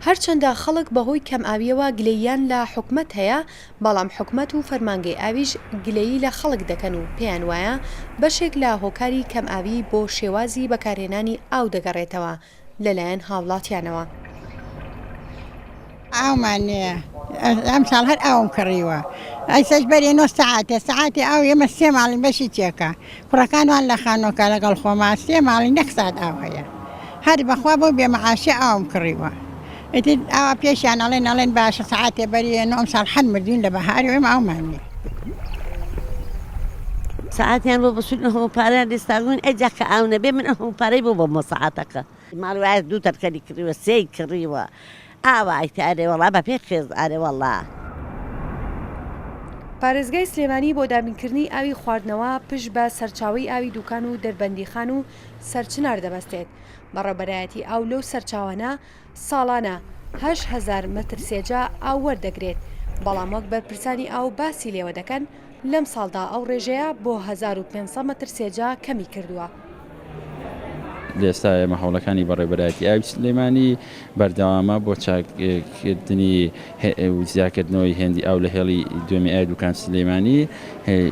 هەرچەندە خەڵک بەهۆی کەمئاوییەوە گلەییان لە حکومەت هەیە، بەڵام حکومەت و فەرمانگەی ئاویش گلەیی لە خەڵک دەکەن و پێیان وایە بەشێک لە هۆکاری کەمئاوی بۆ شێوازی بەکارهێنانی ئاو دەگەڕێتەوە لەلایەن هاوڵاتیانەوە. ئاومان نییە ئەمساڵ هەر ئاوم کڕیوە ئەیسەش بەرێ نۆ سەعاتێ سەعاتێ ئاو ئێمە سێ ماڵین بەشی تێکە کوڕەکانمان لە خانۆکە لەگەڵ خۆما سێ ماڵی نەک سات ئاو هەیە هەر بەخوا بەو بێ مەعاشی ئاوم کڕیوە ئیتر ئاوا پێشیان ئەڵێن ئەڵێن باشە سەعاتێ بەری نۆ ئەمساڵ هەر مردوین لە بەهاری ئێمە ئاومان نییە. سەعاتیان بۆ بەسوود هەموو پارەیان لێستاندوین ئەجا کە ئاو نەبێ من ئەو هەموو پارەی بۆ بەمەوە سەعاتەکە. ماڵی وایە دوو تەنکەری کڕیوە سێی کڕیوە ئاوا ئیتر ئەرێ وەڵا بە پێ خێز ئەرێ وەڵا. پارێزگای سلێمانی بۆ دابینکردنی ئاوی خواردنەوە پشت بە سەرچاوەی ئاوی دوکان و دەربەندیخان و سەرچنار دەبەستێت، بەڕێوبەرایەتی ئاو لەو سەرچاوانە ساڵانە 8000 مەتر سێجا ئاو وەردەگرێت، بەڵام وەک بەرپرسانی ئاو باسی لێوە دەکەن لەمساڵدا ئەو ڕێژەیە بۆ 1500 مەتر سێجا کەمی کردووە. لە ئێستا ئێمە هەوڵەکانی بەڕێوەبەرایەتی ئاوی سلێمانی بەردەوامە بۆ چاککردنی و زیاکردنەوەی هێندی ئاو لە هێڵی دووەمی ئاوی دوکان سلێمانی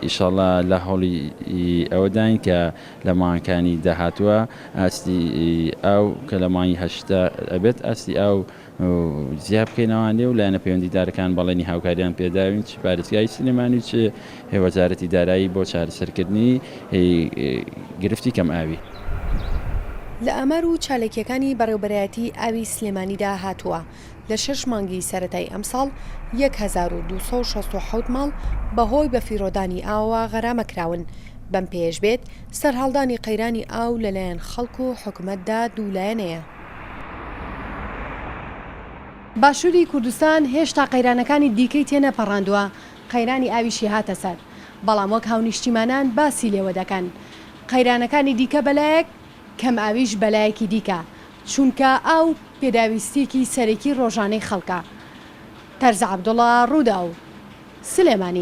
ئیشەڵا لە هەوڵی ئەوەداین کە لە مانگەکانی داهاتووە ئاستی ئاو کە لە مانگی هەشتدا ئەبێت ئاستی ئاو جیا بکەینەوانێ و لایەنە پەیوەندیدارەکان بەڵێنی هاوکاریان پێداوین چ پارێزگای سلێمانی و چ وەزارەتی دارایی بۆ چارەسەرکردنی گرفتی کەمئاوی. لە ئامار و چاالکییەکانی بەڕێوبەرایەتی ئاوی سلێمانیدا هاتووە، لە شەش مانگی سەرەتای ئەمساڵ 1267 ماڵ بەهۆی بەفیڕۆدانی ئاوەوە غەرامە کراون، بەم پێیەش بێت سەرهەڵدانی قەیرانی ئاو لەلایەن خەڵک و حکومەتدا دوولایەنەیە. باشووری کوردستان هێشتا قەیرانەکانی دیکەی تێنەپەڕاندووە، قەیرانی ئاویشی هاتە سەر، بەڵام وەک هاونیشتیمانان باسی لێوە دەکەن، قەیرانەکانی دیکە بەلایەک، کەمئاویش بەلایەکی دیکە، چونکە ئاو پێداویستییەکی سەرەکی ڕۆژانەی خەڵکە. تەرزە عەبدوڵا، ڕووداو، سلێمانی.